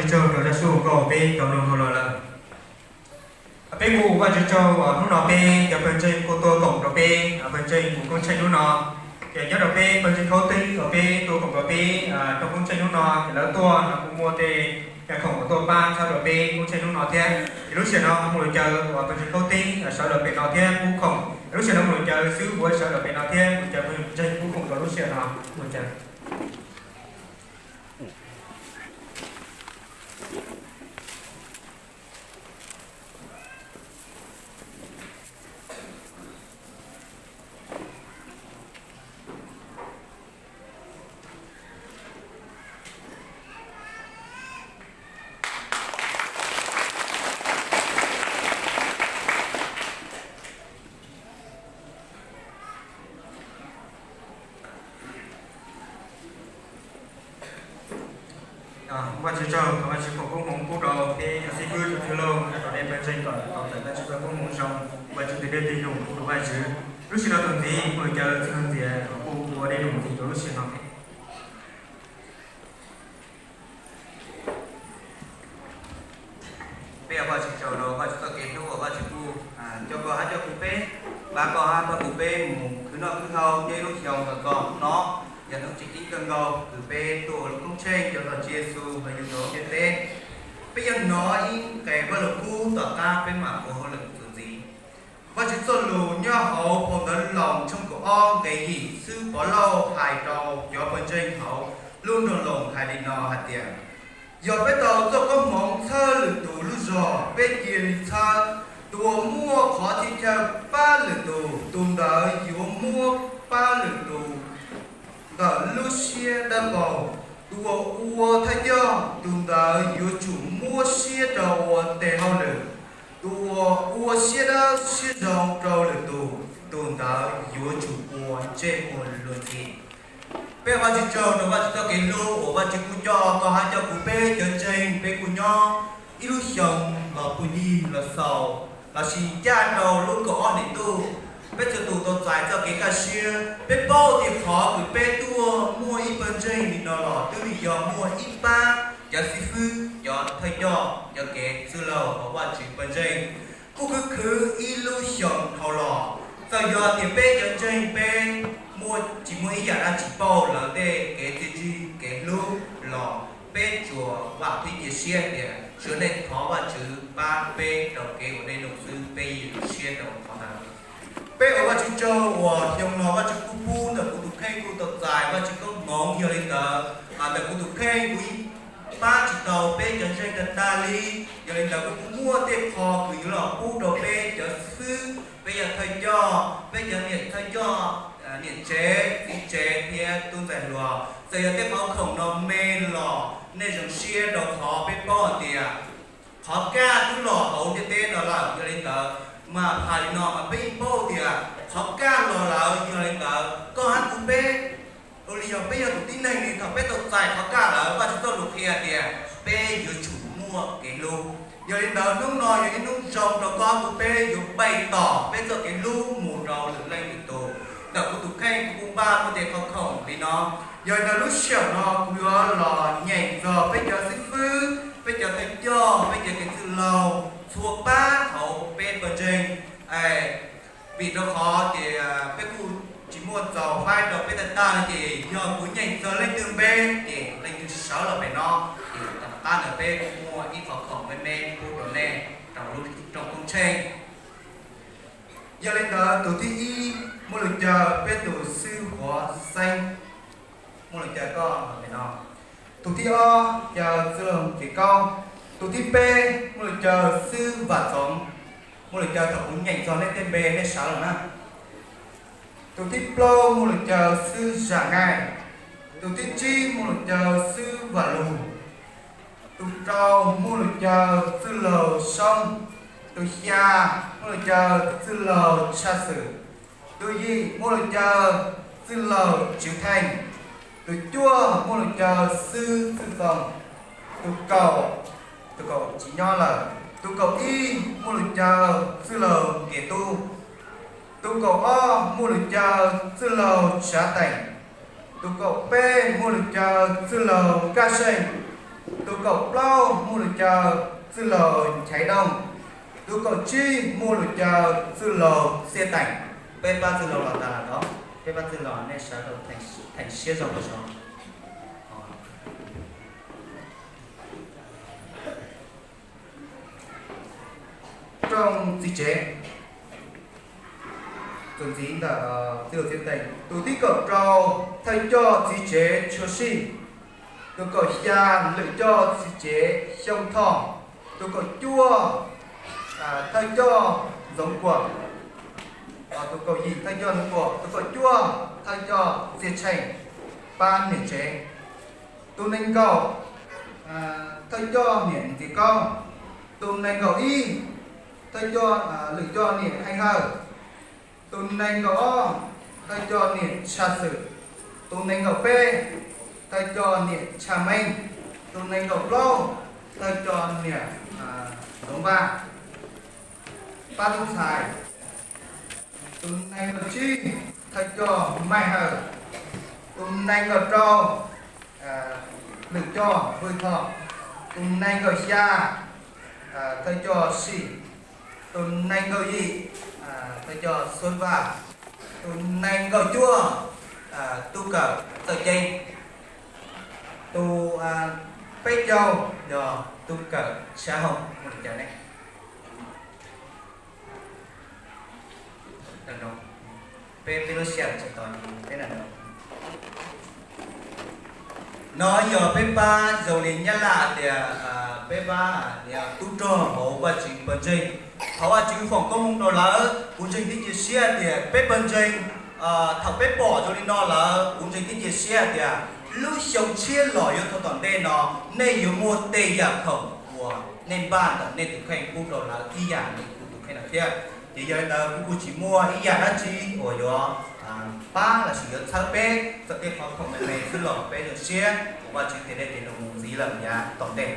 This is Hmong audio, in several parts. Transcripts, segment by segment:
Tsaug rau zaj suab nkauj peb tau mloog hauv los lawm. Peb kuj ua Vajtswv tsaug uas hnub no peb cov pawg ntseeg kuj tuaj koom rau peb pawg ntseeg mus koob tsheej hnub no. Ces nyob rau peb pawg ntseeg Khaub Teeb uas peb tuaj koom rau peb rooj koob tsheej hnub no, ces lawv tuaj no kuj muaj tej khoom uas tuaj pab txhawb rau peb koob tsheej hnub no thiab. Ces lub sij hawm no mus lus caw uas pawg ntseeg Khaub Teeb sawv los pem no thiab pub khoom. Lub sij hawm no mus lus caw xib hwb Huav sawv los pem no thiab mus caw pawg ntseeg pub khoom rau lub sij hawm no. Mus caw. Vaj Tswv tsaug, thov Vaj Tswv foom koob hmoov pub rau peb cov xib fwb cov txwj laug nyob rau nej pawg ntseeg kom tau txais Vajtswv txoj koob hmoov zoo, Vajtswv tus dej tus num pub rau Vajtswv. Lub sij hawm no tus ntxiv mus lus caw txwj laug ntxias uas kuj ua dej num ntxiv rau lub sij hawm no. Peb ua Vajtswv tsaug rau Vajtswv txoj kev hlub uas Vajtswv kuj coj koj hab coj kuv peb, pab koj hab pab kuv peb mus khwv noj khwv haus nyob ib lub xyoo los txog hnub no. Yog hnub tseem ceeb kawg nkaus kws peb tuaj ua lub koob tsheej rau Tswv Yexus los yug tau ntiaj teb. Peb yuav hnov ib nqe Vajluskub tom qab peb mam ua hauj lwm txuas ntxiv. Vajtswv txoj lus nyob hauv phau Ntawv Loos tshooj kaum ob nqe yim, xib hwb Povlauj hais rau cov pawg ntseeg hauv lub nroog Loos hais li no hais tias, yog peb tau txoj koob hmoov txhawb lwm tus lub zog, peb cia li txhawb. Tus uas muaj qhov txhia chaw pab lwm tus, tus ntawd yuav muab pab lwm tus ntawm lub siab dawb paug. Tus uas ua thawj coj, tus ntawd yuav tsum muab siab rau ua tes hauj lwm. Tus uas ua siab dawb siab zoo rau lwm tus, tus ntawd yuav tsum ua ntsej muag luag ntxhi. Peb ua Vajtswv tsaug rau Vajtswv txoj kev hlub uas Vajtswv kuj coj koj hab coj kuv peb cov ntseeg peb kuj nyob ib lub xyoo los pw yig los xaus lossis ncaj rau lub kaum ob hlis ntuj, peb txhua tus tau txais txoj kev kaj siab. Peb paub tias qhov kws peb tuaj muaj ib pawg ntseeg li no los twb vim yog muaj ib pab cov xib fwb, cov thawj coj, cov kev txwj laug hauv Vajtswv pawg ntseeg kuj khwv khwv ib lub xyoo dhau los. Txawm yog tias peb cov ntseeg peb muaj tsis muaj ib yam dab tsi pauj lawv tej kev txiaj ntsig kev hlub los peb tsuas vam thiab cia siab tias tsuav nej thov Vajtswv pab peb rau kev ua dej num xwb peb yeej zoo siab rau qhov ntawd. Peb ua Vajtswv tsaug uas xyoo no Vajtswv kuj pub ntawm kuv tus kheej kuj tau txais Vajtswv koob hmoov, yog li ntawd ntawm kuv tus kheej kuv pab tsis tau peb cov ntseeg tag tag li. Yog li ntawd kuv kuj muaj tej qho kws yuav los pub rau peb cov xib fwb, peb cov thawj coj, peb cov niam thawj coj, niam tsev, txiv tsev thiab tub ntxhais hluas. Txawm yog tej qhov khoom no me los nej zoo siab rau qhov peb paub hais tias qhov kaj twb los hauv ntiaj teb no lawm. Yog li ntawd mas hais li no mas peb yeej paub tias qhov kaj los lawm. Yog li ntawd koj hab kuv peb ua li yog peb yog tus tib neeg li, thaum peb tau txais qhov kaj lawm Vajtswv txoj lus qhia tias peb yuav tsum muaj kev hlub. Yog li ntawd hnub no yog ib hnub zoo rau koj kuv peb yuav pais tom peb txoj kev hlub mus rau lwm leej lwm tus. Ntawm kuv tus kheej kuv kuj npaj muaj tej qhov khoom li no. Yog li ntawd lub sij hawm no kuv yuav los nyeem txog peb cov xib fwb, peb cov thawj coj, peb cov kev txwj laug txhua pab hauv peb pawg ntseeg. Vim rau qhov tias peb kuj tsis muaj txaus faib rau peb tag tag no ces yog kuv nyeem txog leej twg npe ces leej twg sawv los pem no, ces tom qab ntawd peb kuj muaj ib qho khoom me me pub rau nej rau lub rooj koob tsheej. Yog li ntawd tus thib ib muaj lus caw peb tus xib hwb Huav Xeeb, muaj lus caw koj los pem no. Tus thib ob caw txwj laug Ces Kaub. Tus thib peb muaj lus caw xib hwb Vam Txoov, muaj lus caw thaum kuv nyeem txog nej tej npe nej sawv los na. Tus thib plaub muaj lus caw xib hwb Zam Ngaij. Tus thib tsib muaj lus caw xib hwb Vam Lug. Tus rau muaj lus caw txwj laug Soob. Tus xya muaj lus caw txwj laug Tshaj Xwm. Tus yim muaj lus caw txwj laug Tswv Theej. Tus cuaj muaj lus caw xib hwb Txwj Txoos. Tus kaum, tus kaum tsis nyob lawm. Tus kaum ib muaj lus caw txwj laug Nkias Tub. Tus kaum ob muaj lus caw txwj laug Tsav Teem. Tus kaum peb muaj lus caw txwj laug Kaj Seej. Tus kaum plaub muaj lus caw txwj laug Nchaiv Dooj. Tus kaum tsib muaj lus caw txwj laug Xiaj Teem. Peb pab txwj laug los tas los, peb pab txwj laug nej sawv daws theem siab zoo rau saud. Rooj txiv tsev, txuas ntxiv ntawm txwj laug Xiaj Teem. Tus thib kaum rau, thawj coj txiv tsev Tshua Sij. Tus kaum xya, lwm coj txiv tsev Xyooj Thoj. Tus kaum cuaj, thawj coj Ntxoov Kuam. Tus kaum yim, thawj coj Ntxoov Kuam. Tus kaum cuaj, thawj coj Txiaj Tsheej, pab niam tsev. Tus nees nkaum, thawj coj niam Ntxiag Kaub. Tus nees nkaum ib, thawj coj, lwm coj niam Heej Hawj. Tus nees nkaum ob, thawj coj niam Tshaj Xwm. Tus nees nkaum peb, thawj coj niam Tshaj Meeb. Tus nees nkaum plaub, thawj coj niam Ntxoov Vaj, pab tub ntxhais. Tus nees nkaum tsib, thawj coj Maij Hawj. Tus nees nkaum rau, lwm coj Vwj Thoj. Tus nees nkaum xya, thawj coj Sij. Tus nees nkaum yim, thawj coj Xuab Vaj. Tus nees nkaum cuaj, tub kawm Txawj Ceeb. Tus peb caug yog tub kawm Tshaj Hooj. Peb, peb lub sij hawm tsis tos peb na. No yog peb pab zoo li Nyab Laj tias peb pab tub rog hauv Vajtswv pawg ntseeg. Thov Vajtswv foom koob hmoov rau lawv. Kuv ntseeg thiab cia siab tias peb pawg ntseeg, thaum peb pom zoo li no lawm, kuv ntseeg thiab cia siab tias lub xyoo tshiab los yuav tau tom ntej no, nej yuav muaj tej yam khoom uas nej npaj ntawm nej tus kheej pub rau lawv ib yam li kuv tus kheej no thiab. Ces yog li ntawd kuv kuj tsis muaj ib yam dab tsi uas yuav pab los sis yuav txhawb peb txawm tej qhov khoom me me xwb los peb zoo siab ua Vajtswv tes dej tes num mus ntxiv lawm yav tom ntej.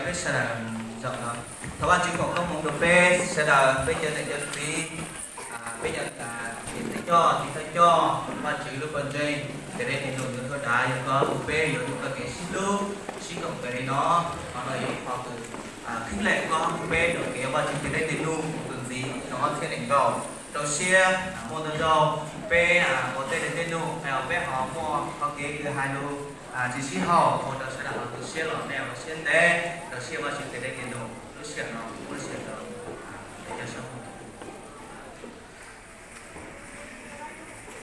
Peb sawv daws, thov Vajtswv foom koob hmoov rau peb sawv daws, peb cov niam cov txiv, peb cov niam thawj coj txiv thawj coj, Vajtswv lub pawg ntseeg, tes dej tes num yuav tuaj dav, yog koj tus peb yuav ua kev sib hlub sib koom tes li no. Qhov no yog ib qho kheeb lem koj tus peb rau kev Vajtswv tes dej tes num tus ntxiv xyoo ob txhiab nees nkaum. Rau siab muaj ntau zaug Peb ua tej niaj tej num, peb ho muaj qhov kev kws hais lus tsis sib haum ua rau sawv daws tu siab los nej ua siab ntev rau siab Vajtswv tej niaj tej num lub sij hawm no.